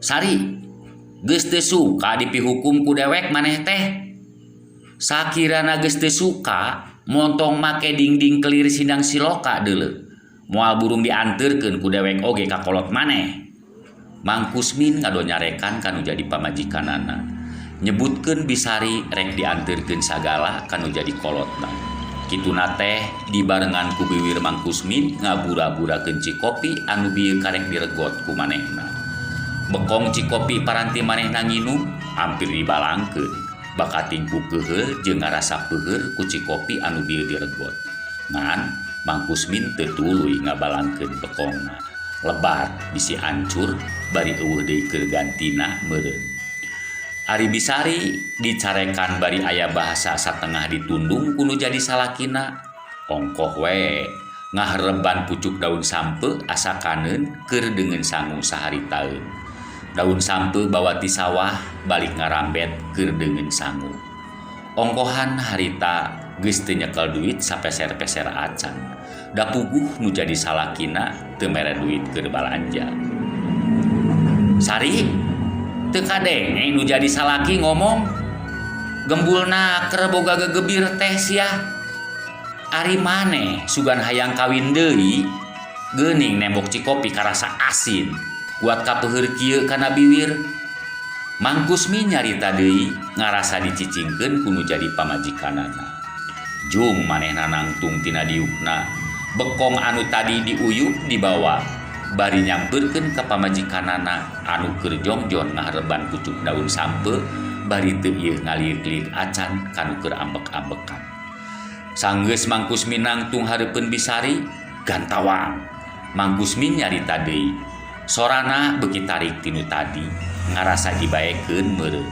Sari, geus teu suka dipihukum ku dewek maneh teh. Sakirana geus teu suka, montong make dingding kelir sindang siloka deuleu. Moal burung dianterkeun ku dewek oge ka kolot maneh. Mang Kusmin ngadonyarekan ka nu jadi pamajikanana. Nyebutkeun Bisari rek dianterkeun sagala ka nu jadi kolotna. Kituna teh dibarengan ku biwir Mang Kusmin ngabura-burakeun cikopi anu bieu karek diregot ku manehna. Bekong cikopi paranti manehna nginum hampir dibalangkeun. Bakating ku keuheul jeung ngarasa peuheur ku cikopi anu bieu diregot. Ngan Mang Kusmin teu tuluy ngabalangkeun bekongna. Lebat bisi ancur bari euweuh deui keur gantina meureun. Ari Bisari dicarekan bari aya bahasa satengah ditundung ku nu jadi salakina. Ongkoh we ngahereban pucuk daun sampeu asakaneun keur deungeun sangu saharitaeun. Daun sampeu bawa ti sawah balik ngarambet keur deungeun sangu. Ongkohan harita geus teu nyekel duit sapeser-peser acan. Da puguh nu jadi salakina teu mere duit keur balanja. Sari teu kadenge nu jadi salaki ngomong. Gembulna keur boga gegebir teh sia. Ari maneh sugan hayang kawin deui, geuning nembok cikopi karasa asin. Kuat kapeuheur kieu kana biwir. Mang Kusmin nyarita deui ngarasa dicicingkeun ku nu jadi pamajikanana. Jung manehna nangtung tina diukna. Bekong anu tadi diuyup dibawa bari nyampeurkeun ka pamajikanana anu keur jongjon ngahareban pucuk daun sampeu bari teu ieu ngalirik-lirik acan ka nu keur ambek-ambekan. Sanggeus Mang Kusmin nangtung hareupeun Bisari, gantawang. Mang Kusmin nyarita deui. Sorana beuki tarik tinu tadi, ngarasa dibaekeun meureun.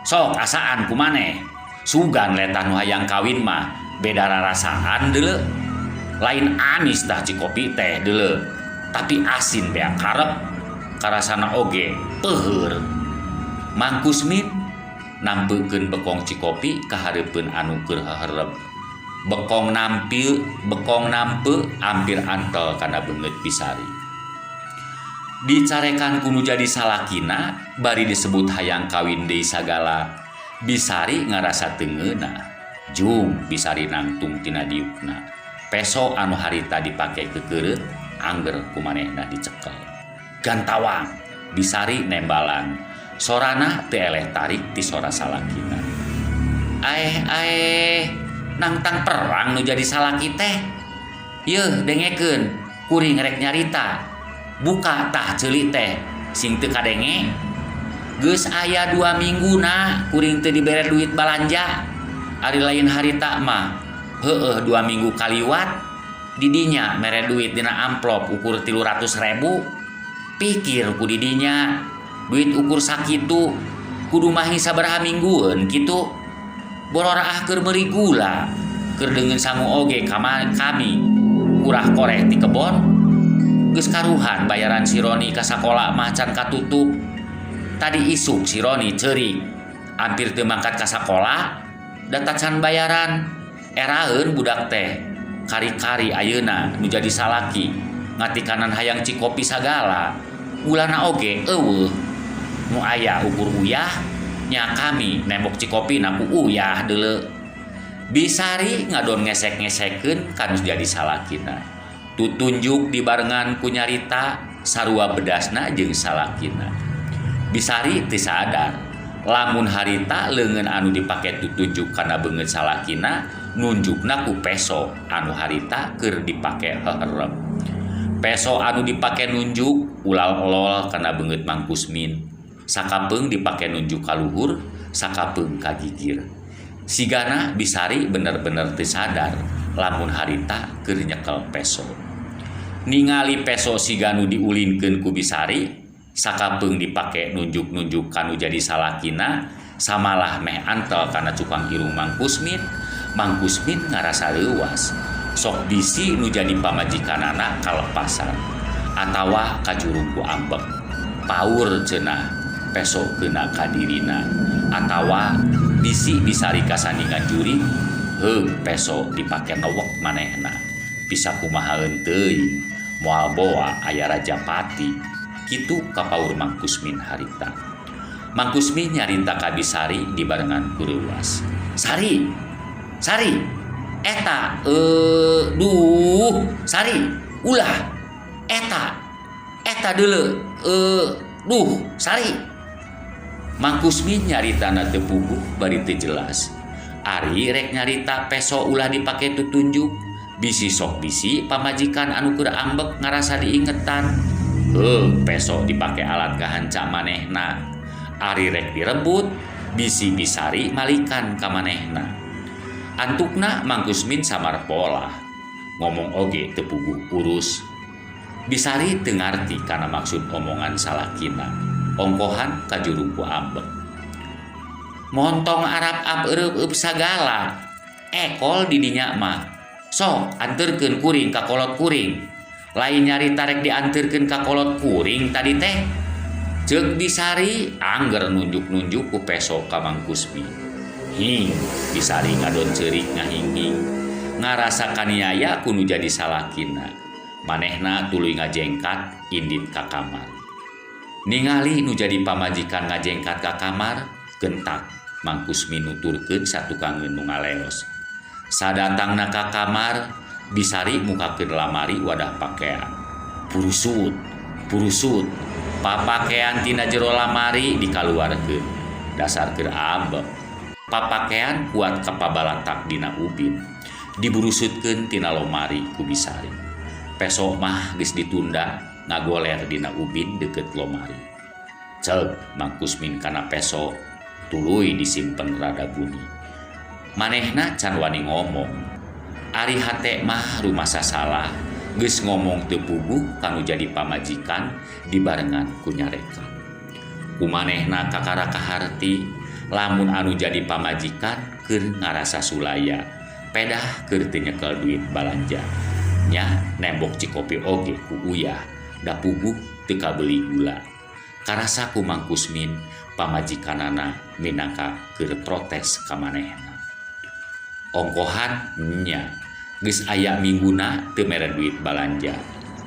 Sok asaan ku maneh? Sugan letah nu hayang kawin mah beda rarasaan deuleu. Lain amis tah cikopi teh deuleu, tapi asin beak karep, karasana oge peuheur. Mang Kusmin nampeukeun bekong cikopi ka hareupeun anu keur haharep. Bekong nampil, bekong nampeu ampir antel kana beungeut Bisari. Dicarekan ku nu jadi salakina bari disebut hayang kawin deui sagala. Bisari ngarasa teu ngeunah. Jung Bisari nangtung tina diukna. Peso anu harita dipake kekeureut angger ku manehna dicekel. Gantawang Bisari nembalan. Sorana teu eleh tarik ti sora salakina. Aeh aeh nangtang perang nu jadi salaki teh. Yeuh dengekeun kuring rek nyarita. Buka tah ceuli teh sing teu kadenge. Geus aya 2 mingguna kuring teu dibere duit balanja. Ari lain harita mah heueuh 2 minggu kaliwat didinya mere duit dina amplop ukur 300.000. Pikir ku didinya duit ukur sakitu kudu mahi sabaraha minggueun kitu. Bororaah keur meuli gula keur deungeun sangu oge kami kurah koreh ti kebon. Geus karuhan bayaran si Roni ka sakola mah can katutup. Tadi isuk si Roni ceurik hampir teu mangkat ka sakola da tacan bayaran. Eraeun budak teh kari-kari ayeuna nu jadi salaki ngatikanan hayang cikopi sagala. Gulana oge euweuh nu aya ukur uyah nya kami nembok cikopi na ku uyah deuleu. Bisari ngadon ngesek-ngesekeun ka nu jadi salakina. Tutunjuk dibarengan ku nyarita sarua bedasna jeung salakina. Bisari teu sadar lamun harita leungeun anu dipake tutunjuk kana beungeut salakina nunjukna ku peso anu harita keur dipake heherep. Peso anu dipake nunjuk ulal-elol kana beungeut Mang Kusmin. Sakapeung dipake nunjuk ka luhur, sakapeung ka gigir. Sigana Bisari bener-bener teu sadar lamun harita keur nyekel peso. Ningali peso siga nu diulinkeun ku Bisari, sakapeung dipake nunjuk-nunjuk ka nu jadi salakina, samalah meh antel kana cukang irung Mang Kusmin. Mang Kusmin ngarasa leuwas. Sok bisi nu jadi pamajikanana kalepasan atawa kajurung ku ambek. Paur cenah peso keuna ka dirina atawa bisi Bisari kasandingan jurig, heug peso dipake newek manehna. Bisa kumahaeun teuing, moal boa aya rajapati. Kitu kapaur Mang Kusmin harita. Mang Kusmin nyarita ka Bisari dibarengan ku reuwas. Sari! Sari! Eta, eh, duh, Sari, ulah. Eta, eta deuleu, eh, duh, Sari. Mang Kusmin nyaritana teu puguh bari teu jelas. Ari rek nyarita peso ulah dipake tutunjuk, bisi sok bisi pamajikan anu keur ambek ngarasa diingetan. Heuh, peso dipake alat ngahanca manehna. Ari rek direbut, bisi Bisari malikan ka manehna. Antukna Mang Kusmin samar polah, ngomong oge teu puguh urus. Bisari teu ngarti kana maksud omongan salakina, ongkohan kajuru ku ambek. Montong arap-ap eureup-eup sagala, ekol di dinya mah. Sok anterkeun kuring ka kolot kuring. Lain nyarita rek dianterkeun ka kolot kuring tadi teh. Ceuk Bisari angger nunjuk-nunjuk ku peso ka Mang Kusmin. Hing, Bisari ngadon ceurik ngahinghing. Ngarasa kaniaya ku nu jadi salakina. Manehna tuluy ngajengkat indit ka kamar. Ningali nu jadi pamajikan ngajengkat ka kamar, gentak Mang Kusmin nuturkeun satukangeun nu ngaleos. Sadatangna ka kamar, Bisari mukakeun lamari wadah pakean. Purusut, purusut, papakean tina jero lamari dikaluarkeun. Dasar keur ambek. Papakean kuat kapabalatak dina ubin. Diburusutkeun tina lomari ku Bisari. Peso mah geus ditunda ngagoler dina ubin deukeut lomari. Ceuk Mang Kusmin kana peso tuluy disimpen rada buni. Manehna can wani ngomong. Ari hate mah rumasa salah, geus ngomong teu puguh ka nu jadi pamajikan dibarengan ku nyarekan. Ku manehna kakara kaharti lamun anu jadi pamajikan keur ngarasa sulaya, pedah keur teu nyekel duit balanja. Nya nembok cikopi oge ku uyah, da puguh teu kabeuli gula. Karasa ku Mang Kusmin pamajikanana minangka keur protes ka manehna. Ongkohan nya geus aya mingguna teu mere duit balanja.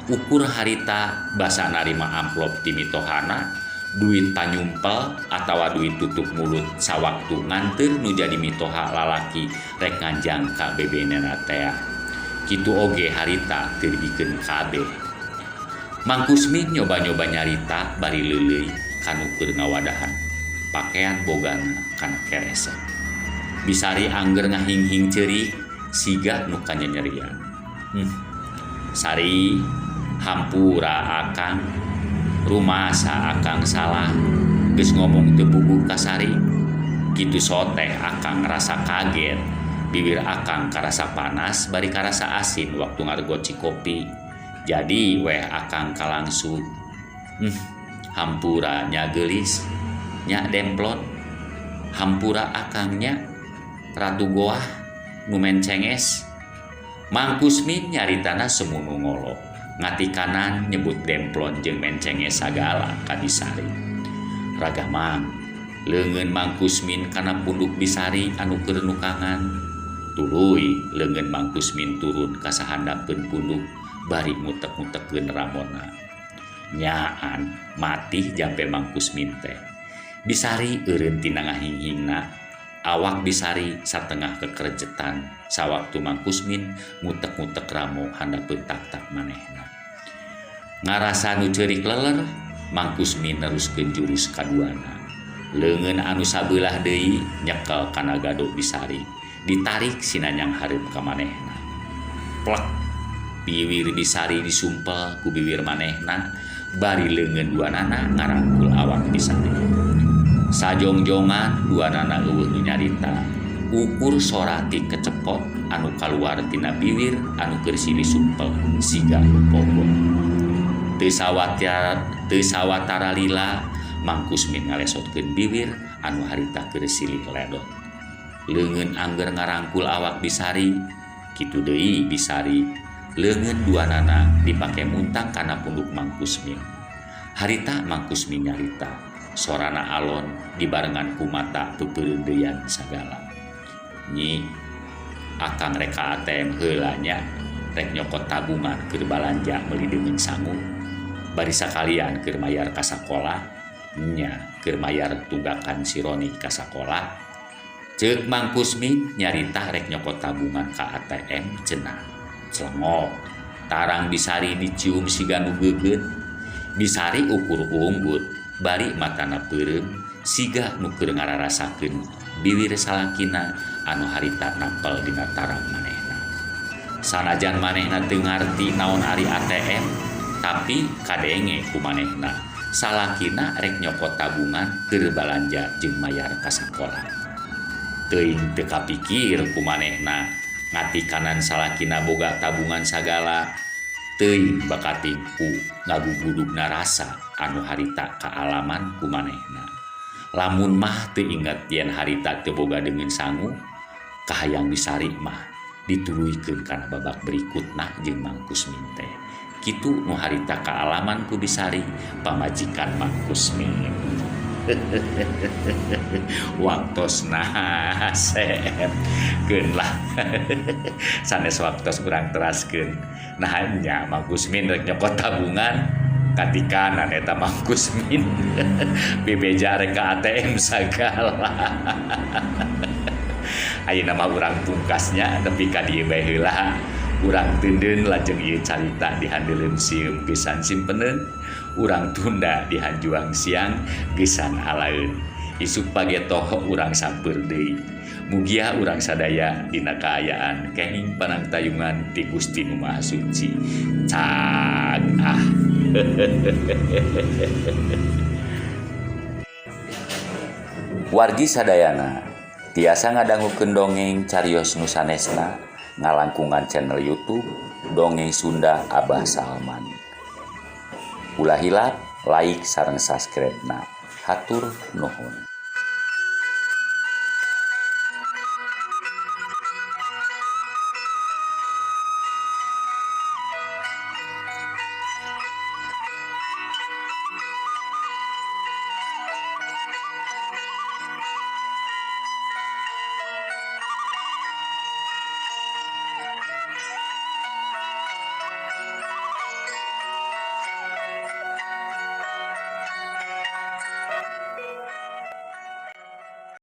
Ukur harita basa narima amplop ti mitohana, duit panyumpel atawa duit tutup mulut sawaktu nganteur nu jadi mitoha lalaki rek nganjang ka bebenena tea. Kitu oge harita teu dibikeun kabeh. Mang Kusmin nyoba-nyoba nyarita bari leuleuy ka nu keur ngawadahan pakean bogana kana keresek. Bisari angger ngahinghing ceurik siga nu kanyanyerian. Sari, hampura akang, rumasa akang salah, geus ngomong teu puguh ka Sari. Kitu soteh akang ngarasa kaget, bibir akang karasa panas bari karasa asin waktu ngargot cikopi. Jadi weh akang kalangsung. Hampura nya geulis, nya demplon. Hampura akang nya Ratu Goah nu mencenges. Mang Kusmin nyaritana semunu ngolo. Ngatikanan nyebut demplon jeung mencenges sagala ka Bisari. Ragamang, leungeun Mang Kusmin kana punduk Bisari anu keur nukangan. Tuluy leungeun Mang Kusmin turun ka sahandapeun punduk bari ngutek-ngutekeun ramona. Nyaan matih jampe Mang Kusmin teh. Bisari eureun tina ngahinghingna, awak Bisari satengah kekerejetan sawaktu Mang Kusmin ngutek-ngutek ramo handapeun taktak manehna. Ngarasa nu ceurik leler, Mang Kusmin neruskeun jurus kaduana. Leungeun anu sabelah deui nyekel kana gado Bisari, ditarik sinanyang hareup ka manehna. Plek, biwir Bisari disumpel ku biwir manehna bari leungeun duanana ngarangkul awak Bisari. Sajongjongan duanana euweuh nu nyarita, ukur sora ti kecepot anu kaluar tina biwir anu keur silih sumpel siga nu pogo. Teu sawatara lila Mang Kusmin ngalesotkeun biwir anu harita keur silih ledot. Leungeun angger ngarangkul awak Bisari, kitu deui Bisari leungeun duanana dipake muntang kana punduk Mang Kusmin. Harita Mang Kusmin nyarita, sorana alon dibarengan ku mata peupeureuyan sagala. Nyi, akang rek ka ATM heula nya, rek nyokot tabungan keur balanja meuli deungeun sangu. Bari sakalian keur mayar ka sakola, nya keur mayar tunggakan si Roni ka sakola. Ceuk Mang Kusmin nyarita rek nyokot tabungan ka ATM cenah. Celengok, tarang Bisari dicium siga nu geugeut. Bisari ukur unggut, bari matana peureum siga nu keur ngararasakeun biwir salakina anu harita nampel dina tarang manehna. Sanajan manehna teu ngarti naon ari ATM, tapi kadenge ku manehna salakina rek nyokot tabungan keur balanja jeung mayar ka sakola. Teuing teu kapikir ku manehna ngatikanan salakina boga tabungan sagala, teuing bakating ku ngagugudugna rasa anu harita kaalaman ku manehna. Lamun mah teu inget yen harita teu boga deungeun sangu, kahayang Bisari mah dituluykeun kana babak berikutna jeung Mang Kusmin teh. Kitu nu harita kaalaman ku Bisari pamajikan Mang Kusmin. Waktosna sep keun lah, sanes waktos urang teraskeun. Nah nya, Mang Kusmin rek nyokot tabungan katikanan eta Mang Kusmin bebeja rek ka ATM sagala. Ayeuna mah urang pungkasnya nepi ka dieu bae heula. Urang teundeun lajeng ieu carita dihandeuleun sieum geusan simpeneun, urang tunda di hanjuang siang geusan alaeun. Isuk pagetoh urang sampeur deui. Mugia urang sadaya dina kaayaan kenging panangtayungan ti Gusti Nu Maha Suci. Cag ah. Wargi sadayana tiasa ngadangukeun dongeng carios nu sanesna ngalangkungan channel YouTube Dongeng Sunda Abah Salman. Ulah hilap like sareng subscribe na. Hatur nuhun.